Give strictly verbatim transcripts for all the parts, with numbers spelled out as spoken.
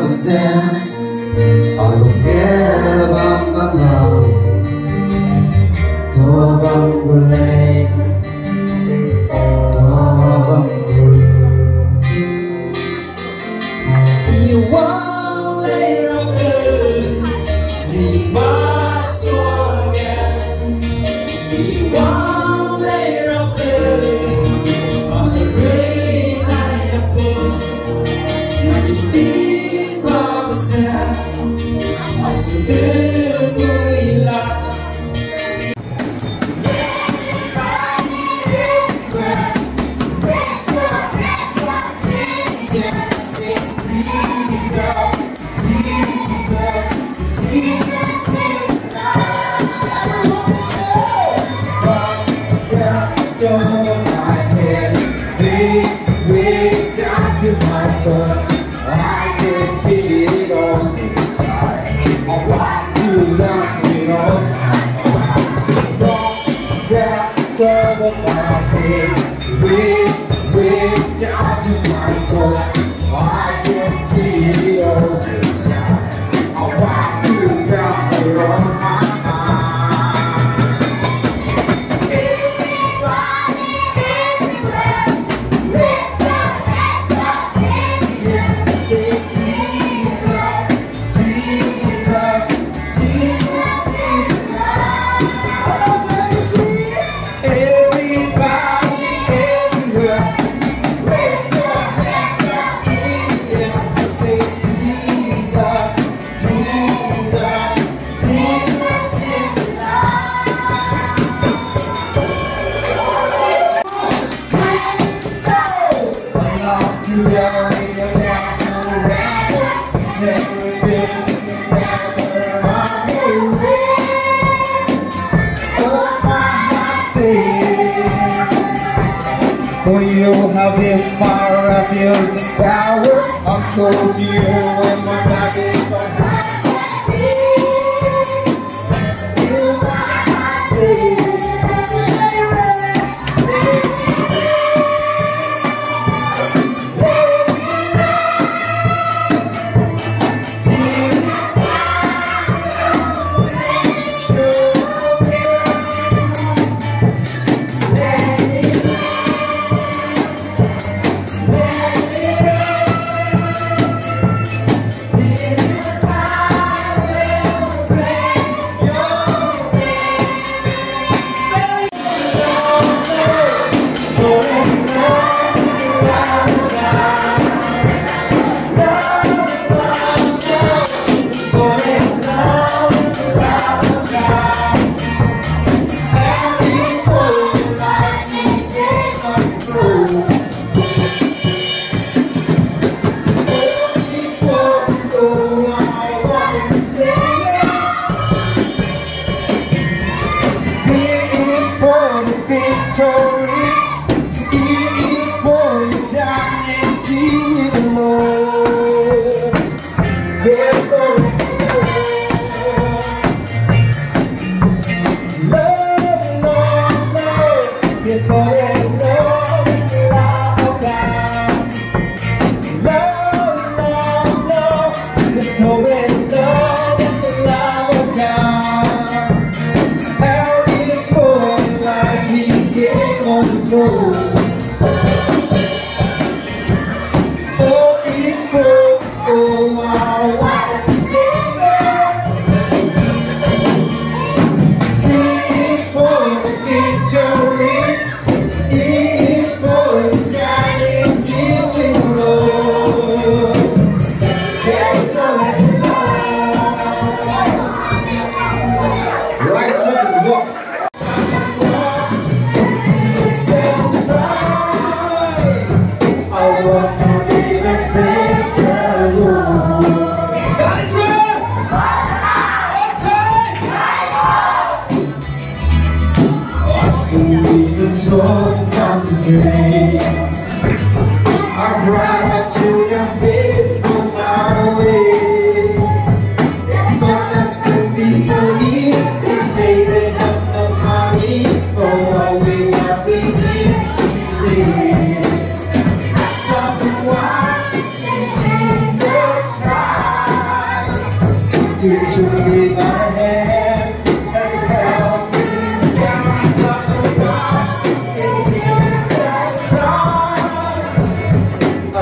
Zen, a lungge bam bam lau, to bam gu lei, to bam gu lei. I wang lei ra pe, ni ma suage. For you have been my refuge and tower. I'm close to you when my back is so high. Rise up and walk.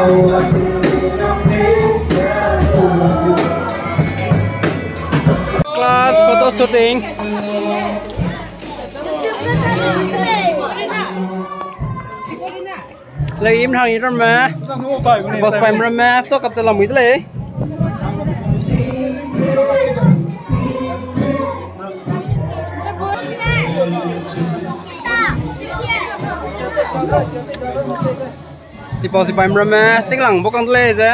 Class photo shooting. Lei im hang i ramme. Boss paime ramme photo capture lamui de lei. Chipau sipaime ramme singlang bokang de lei ze.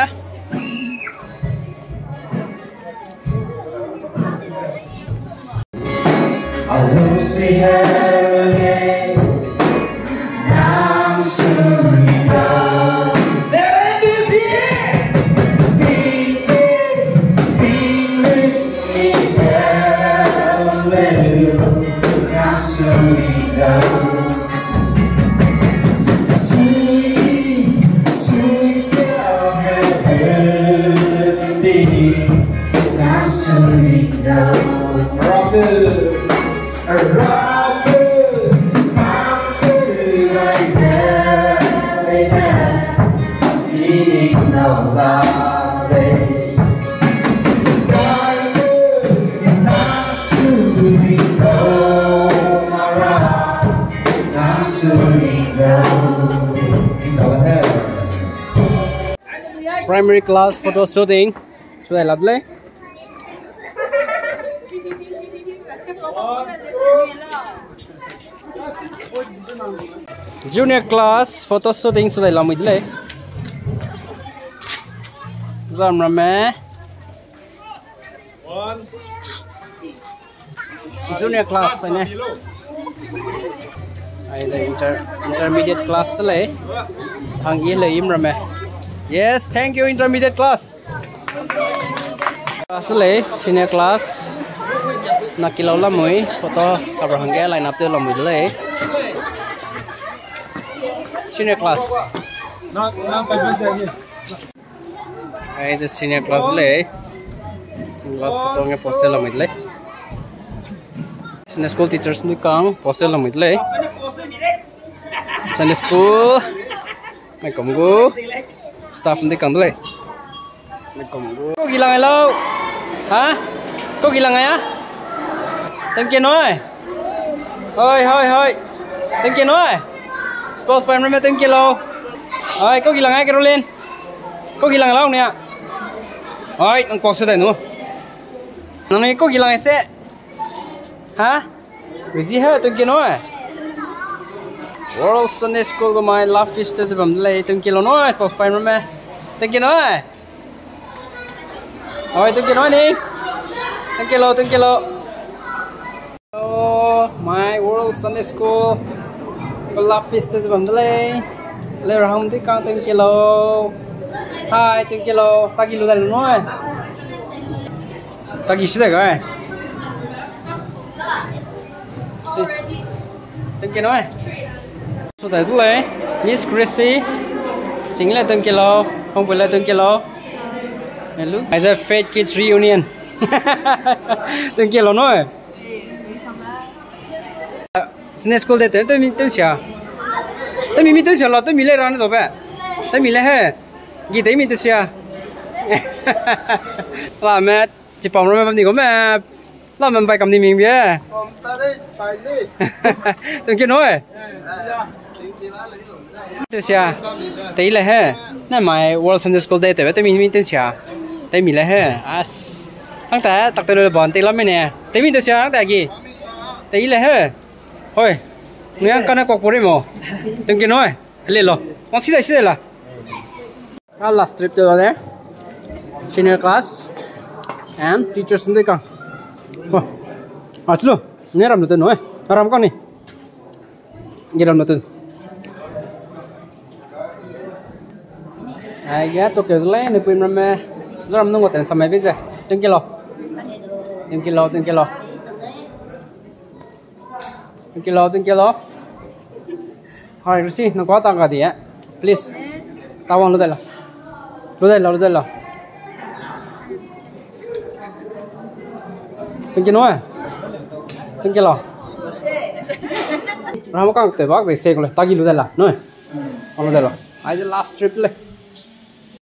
Primary class photo shooting. Sudai lat lei. Junior class photo shooting sudai lamui de lei. Zam ramme. Junior class ane. Ai, the inter-, intermediate class lei. Hang i lei im ramme. Yes, thank you, intermediate class. Class lei, senior class. Na kilau lamui, photo cover hangge line up te lamui de lei. Senior class. Ai, the senior class lei. Senior class photo nge poster lamui de lei. Sunday school teachers ni kang poster lamui de lei. Sunday school. Mai kom gu. Staff ni kang de lei. Mai kom gu. Kau gi lang ai lau. Ha? Kau gi lang ai a? Thank you noi. Hoi, hoi, hoi. Thank you noi. Sports paime ramme thank you lau. Hoi, kau gi lang ai Caroline. Kau gi lang lau nia. Hoi, nang kau su dai nu. Nang ni kau gi lang ai se. Ha? Busy he, thank you noi. World Sunday School gu mai love feast ze bam de lei, thank you lau noi, sports paime ramme. Thank you noi. Hoi, thank you noi ni. Thank you lau, thank you lau. Hello, my World Sunday School. Love feast ze bam de lei. Lei raham di kang thank you lau. Hi, thank you lau. Tagi lu dai lu noi. Tagi si dai gai. Thank you noi. Sudai du lei. Miss Gracie. Ching le thank you lau. Hongpui le thank you lau. Hello. As a Faith Kids Reunion. Thank you lau noi. Sunday school de te, te mi te sia. Te mi mi te sia la, te mi le ran do be. Te mi le he. Gi te mi te sia. La me, chipau ro me bam ni ko me. La me bai kam ni ming bie. Thank you noi. Te sia. Te le he. Na mai World Sunday School Day te be te mi mi te sia. Te mi le he. As. Hang ta tak te lo ban te la me ne. Te mi te sia hang ta gi. Te le he. Hoi. Nui ang kana kok pori mo. Thank you noi. Le lo. Wang si dai si dai la. A last trip te lo de. Senior class and teachers nde kang. Oh. A chulo. Ne ram lo te noi. Ram kang ni. Nge ram na tu. Ai, ge to ke le ne pui ram me. Ram nung ten samai be ze. Thank you lo. Thank you lo, thank you lo. Thank you lo, thank you lo. Hai, Risi, nang ko tang ka di, eh. Please. Tawang lo dai lo. Lo dai lo, lo dai lo. Thank you noi. Thank you lo. Ram kang te bak zai se ko le. Tagi lu dai la noi. Alo dai lo. Ai the last trip le.